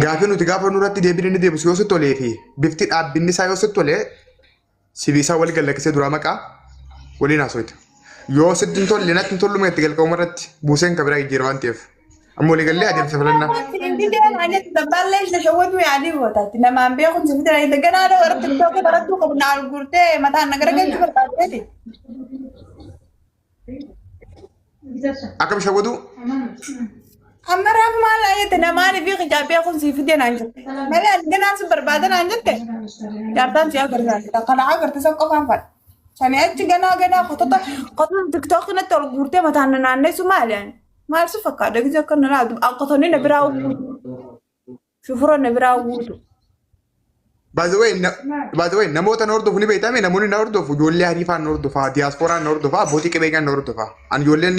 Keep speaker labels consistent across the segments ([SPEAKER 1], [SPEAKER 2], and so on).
[SPEAKER 1] Gaafii nuti gaafa nurratti deebiin inni deebisu yoo sitti tolee fi bifti dhaabbinni isaa yoo sitti tolee sibiisaa wal gallakkisee duraa maqaa waliin haasofita. Yoo sitti hin tolle natti hin tollu itti galqabuma irratti buuseen kan biraa jijjiira waan ta'eef. Amma walii gallee adeemsa filannaa.
[SPEAKER 2] Dabballee shashawwatu yaadii gootaatti. Namaan beekuun si fidanii ganaa warra tiktookii barattuu qabu na arguurtee mataan na garagalchuu barbaaddeeti.
[SPEAKER 1] Akkam shawwatu?
[SPEAKER 2] Amma raafu maal jette namaan fi qijaabee beekuun si fidee naan jette. Malee ani ganaa si barbaada naan jette. Jaartaan si agarsiisa. Kana agarte san qofaan fadha. Sani achi ganaa ganaa kotota kotota tiktookii natti ol guurtee mataan na naannessu maali ani? Maal si fakkaata gisa akka na laatu qotonni na biraa guutu. Shufura na biraa guutu.
[SPEAKER 1] By the way, by the way, namoota na hordofu ni beektame namoonni na hordofu ijoollee hariifaan na hordofa, diyaaspooraan na hordofa, abbootii qabeenyaan na hordofa. Ani ijoolleen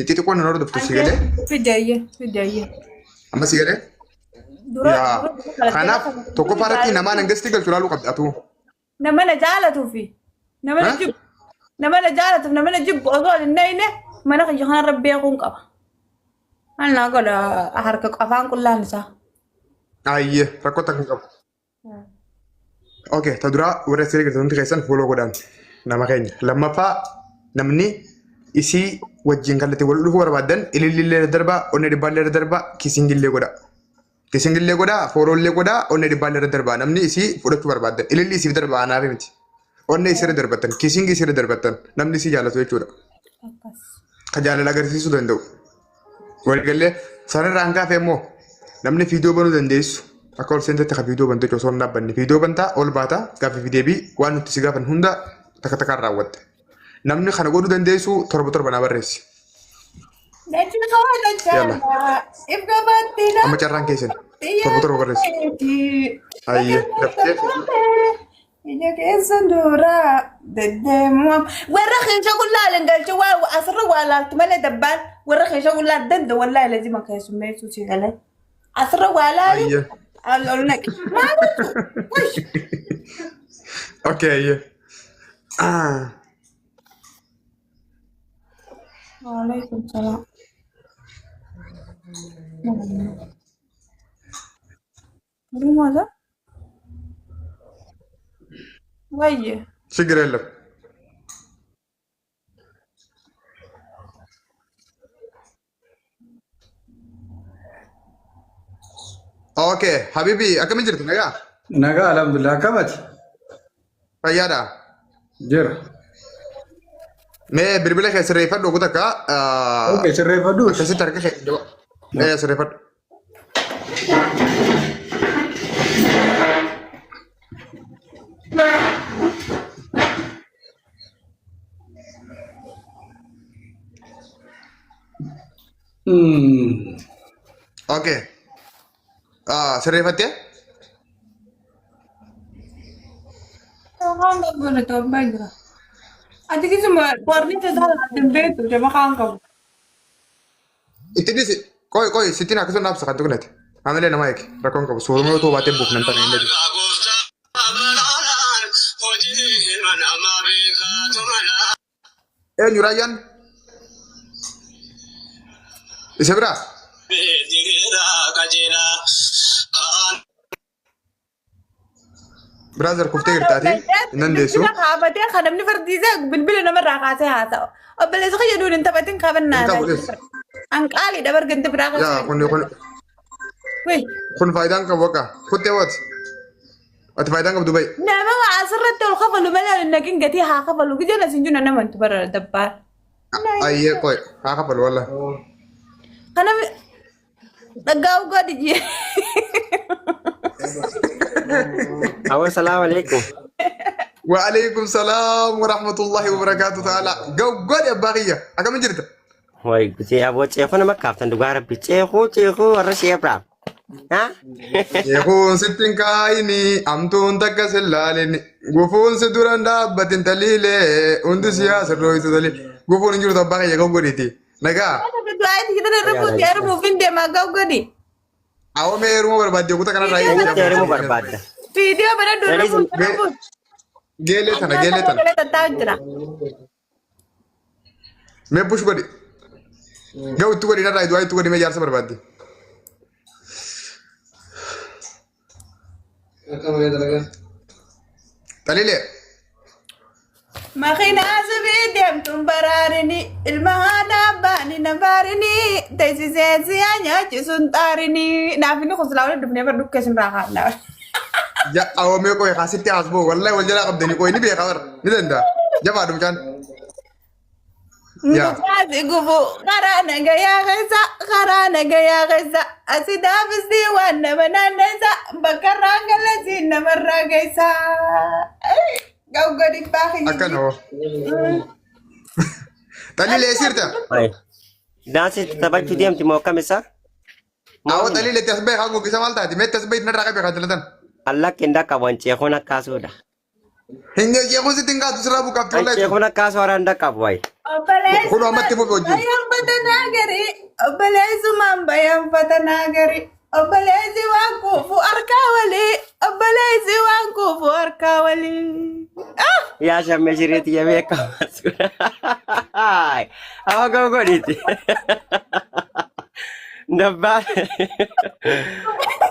[SPEAKER 1] xixiqqoon na hordoftu si galee.
[SPEAKER 2] Fidayye fidayye.
[SPEAKER 1] Amma si galee.
[SPEAKER 2] Dura
[SPEAKER 1] Yaa. Kanaaf tokkoffaa irratti namaan hangastii galchu ilaaluu qabda atuu.
[SPEAKER 2] Nama na jaalatuu fi nama na
[SPEAKER 1] Ha?
[SPEAKER 2] jibbu nama na jaalatuuf nama na jibbu osoo hin dhayne mana kiyya kanarra beekuun qaba. Maal naa godha harka afaan qullaan isaa.
[SPEAKER 1] Ayyee rakkoo takka hin qabu. Okay, ta duraa warra siree jirtan hundi keessan follow godhaan nama keenya. Lammaffaa namni isii wajjin kallattii wal dhufuu barbaaddan ilillillee daddarbaa, onnee dhibbaallee daddarbaa, kiisingillee godha. Kiisingillee godhaa, fooloollee godhaa, onnee dhibbaallee daddarbaa. Namni isii fudhachuu barbaaddan ililli isiif darbaa anaaf miti. Onnee isirra darbattan, kiisingii isirra darbattan namni isii jaallatu jechuudha.
[SPEAKER 2] Akkas.
[SPEAKER 1] Ka jaalala agarsiisuu danda'u. Waliigallee sanarraa hanga hafe immoo namni viidiyoo banuu dandeessu akka ol seentetti ka viidiyoo bantu jechuudha osoo hin dhaabbanne. Viidiyoo bantaa ol baata gaaffii fi deebii waan nuti si gaafan hunda takka takkaan raawwatta. Namni kana godhuu dandeessu torba torba naa barreessi. Yalla. Amma carraan keessan torba torba barreessi. Ayyee daftee
[SPEAKER 2] Ija keessa dura deddeemu. Warra keessa qullaa galche waa asirra waa laaltu malee dabbaan warra keessa qullaa danda wallaahi lazima keessummeessuu si galee. Asirra waa laalu
[SPEAKER 1] Ayyee.
[SPEAKER 2] ol naqi. Maal gochuu? Wush.
[SPEAKER 1] Okay ayyee. Ah.
[SPEAKER 2] Waalaikum salaam. Maal? Wayye.
[SPEAKER 1] ችግር የለም። ኦኬ ሀቢቢ akkami jirtu nagaa
[SPEAKER 3] Nagaa alhamdulillah akkamati?
[SPEAKER 1] fayyaadha
[SPEAKER 3] Jira.
[SPEAKER 1] mee bilbila kee sirreeffadhu ogu takka
[SPEAKER 3] Okay, sirreeffadhu.
[SPEAKER 1] akkasitti harka kee ee sirreeffadhu Okay. Sirreeffattee?
[SPEAKER 2] Afaan qabu na torbaa jira. Ati kisuma warri tasaa hin beektu jaba kaan qabu.
[SPEAKER 1] Itti dhisi. Qoy qoy sittiin akkasuma dhaabsa kan tuqnate. Maamilee namaa eegi. Rakkoon qabu. Suuruma yoo ta'u baatee buufnan tana hin dhadi. Eenyu raayyaan? Isa biraa? Brother kuftee jirtaati. Hin dandeessu.
[SPEAKER 2] Bilbila kaafatee kan namni fardiisee bilbila namarraa kaasee haasa'a. Obboleessi kiyya duun hin taphatin kaafannaa.
[SPEAKER 1] Hin qabu dhis.
[SPEAKER 2] Anqaalii dabar gandi biraa
[SPEAKER 1] Yaa
[SPEAKER 2] kaasee.
[SPEAKER 1] kun kun
[SPEAKER 2] Wei,
[SPEAKER 1] kun faayidaan qabu akka. Kuttee waati. Ati faayidaan qabdu ba'i.
[SPEAKER 2] nama waa asirratti ol kafalu malee hin naqin gatii haa kafalu. Gijeen asin jiru nama hin bara dabbaa.
[SPEAKER 1] Ayyee qoy haa kafalu wallah.
[SPEAKER 2] Kana dhagaa ugaa dijii.
[SPEAKER 4] Awa salaam alaikum.
[SPEAKER 1] وعليكم السلام ورحمة الله وبركاته تعالى جو قول يا باغية أكمل جرت
[SPEAKER 4] Way gutee aboo ceekuu nama kaaftan dhugaa rabbi ceekuu ceekuu warra sheebraa. Ha?
[SPEAKER 1] Yehuun sittin kaayini amtuun takka sillaalini gufuun si duran dhaabbatin taliilee hundi siyaasa rooytu taliile gufuun hin jirtu abbaa kiyya godhiti nagaa
[SPEAKER 2] Du'aa itti gidan irra buutee heerumuuf hin deemaa ga'u gadi.
[SPEAKER 1] awwa mee heeruma barbaadde kuta kanarraa
[SPEAKER 4] Eenyutti heerumuu barbaadda?
[SPEAKER 2] Viidiyoo bara durra buutee irra buute.
[SPEAKER 1] Geelee tana geelee tana
[SPEAKER 2] Tattaa'u jira.
[SPEAKER 1] mee bush godhi ga'u itti godhi narraa du'aa itti godhi mee jaarsa barbaadde.
[SPEAKER 3] Akka malee dalagaa.
[SPEAKER 1] Xaliilee.
[SPEAKER 2] Makiinaa subii deemtuun baraarini ilma haadha abbaani na baarini teessisee siyaa nyaachisuun xaarini naaf inni kun silaa waliin dhufnee bar dhukkee sin irraa kaa'na.
[SPEAKER 1] Ya awwamee qoy kaasitti asboo wallahi wal jalaa qabdanii qoy ni beeka bara ni danda'a. Jabaadhu mucaan. Yaa.
[SPEAKER 2] Mucaasi gufu karaa nagayaa keessa karaa nagayaa keessa asi daafisii waan nama naanneessa bakka irraa galasi namarraa geessa. Gawgadi baaxi.
[SPEAKER 1] Akkana hoo. Xaliilee sirta.
[SPEAKER 4] Daansii taphachuu deemti moo akkam isaa?
[SPEAKER 1] Awwa xaliilee itti as bahe haa goggisa maal taati? Mee itti as bahe narraa qabe haa jalatan.
[SPEAKER 4] Allakki hin dhaqqabu an ceekuun akkaasuudha.
[SPEAKER 1] Hin jeequun sitti hin kaatu sirraa buqqaafti
[SPEAKER 4] An
[SPEAKER 1] wallahi.
[SPEAKER 4] ceekuun akkaasu warra hin dhaqqabu wayi.
[SPEAKER 1] Kun ammatti fufe wajjin.
[SPEAKER 2] Bayaan fatanaa garii obboleessumaan bayaan fatanaa garii obboleessi waan kuufu harkaa walii obboleessi waan kuufu harkaa walii. Ah!
[SPEAKER 4] Yaa shammee shiriitti yamee akkamas. Awa ga'u godhiiti. Dabbaan.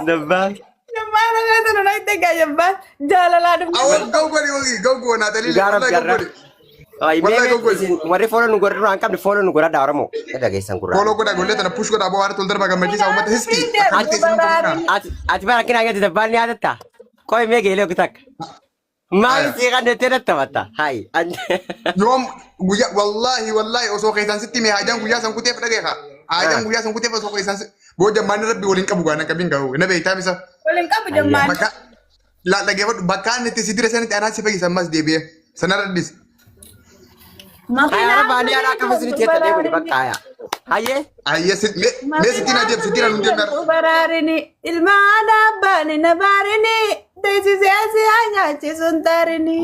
[SPEAKER 4] Dabbaan.
[SPEAKER 2] Jabbaan akka sana na itti egaa jabbaan jaalalaa dhufne.
[SPEAKER 1] Awwa ga'u godhi wagii ga'u goonaa xaliilee
[SPEAKER 4] Dhugaa
[SPEAKER 1] wallahi
[SPEAKER 4] rabbi
[SPEAKER 1] ga'u
[SPEAKER 4] har'a.
[SPEAKER 1] godhi.
[SPEAKER 4] Ay,
[SPEAKER 1] Wallahi
[SPEAKER 4] mee
[SPEAKER 1] ga'u godhi.
[SPEAKER 4] isin warri fooloo nu godha duraan qabne fooloo nu godhadhaa Oromoo. Dhageessan gurraa.
[SPEAKER 1] Fooloo godhaa gollee tana push godhaa boo haara tol darbaa gammachiisaa uummata hiski. Akkamitti isin hin
[SPEAKER 4] Ati ati bara kina ngati dabbaan ni yaadatta. Qoy mee geelee ogi takka. Maali sii kan jettee dattabatta? Hayi.
[SPEAKER 1] Yoom guyyaa wallaahi wallaahi osoo keessaan sitti mee haajaan guyyaa san kuteef dhageeka. Haajaan guyyaa san kuteef osoo keessaan boo jammaan rabbi waliin qabu gaana qabiin gahu na beektaa misa.
[SPEAKER 2] Waliin qabu jammaan.
[SPEAKER 1] Bakka la dhageeffadhu bakka inni itti si dire sanitti anaa si fayyisa ammas deebi'ee sanarra dhis.
[SPEAKER 4] Hayi ara baanii ara akka misiritti jettee deemuni bakka haya. Hayyee.
[SPEAKER 1] Ayyee si mee mee sittiin adeem sittiin anu deemna.
[SPEAKER 2] Baraarini ilma haadha abbaani na baarini teessisee siyaa nyaachisuun taarini.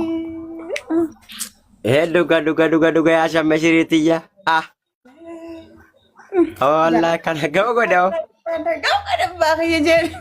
[SPEAKER 4] Ee dhuga dhuga dhuga dhuga yaa shamme shiriitiyya. Ah. Wallaahi kana ga'u godha.
[SPEAKER 2] Gaafa dhabbaa kiyya jedhu.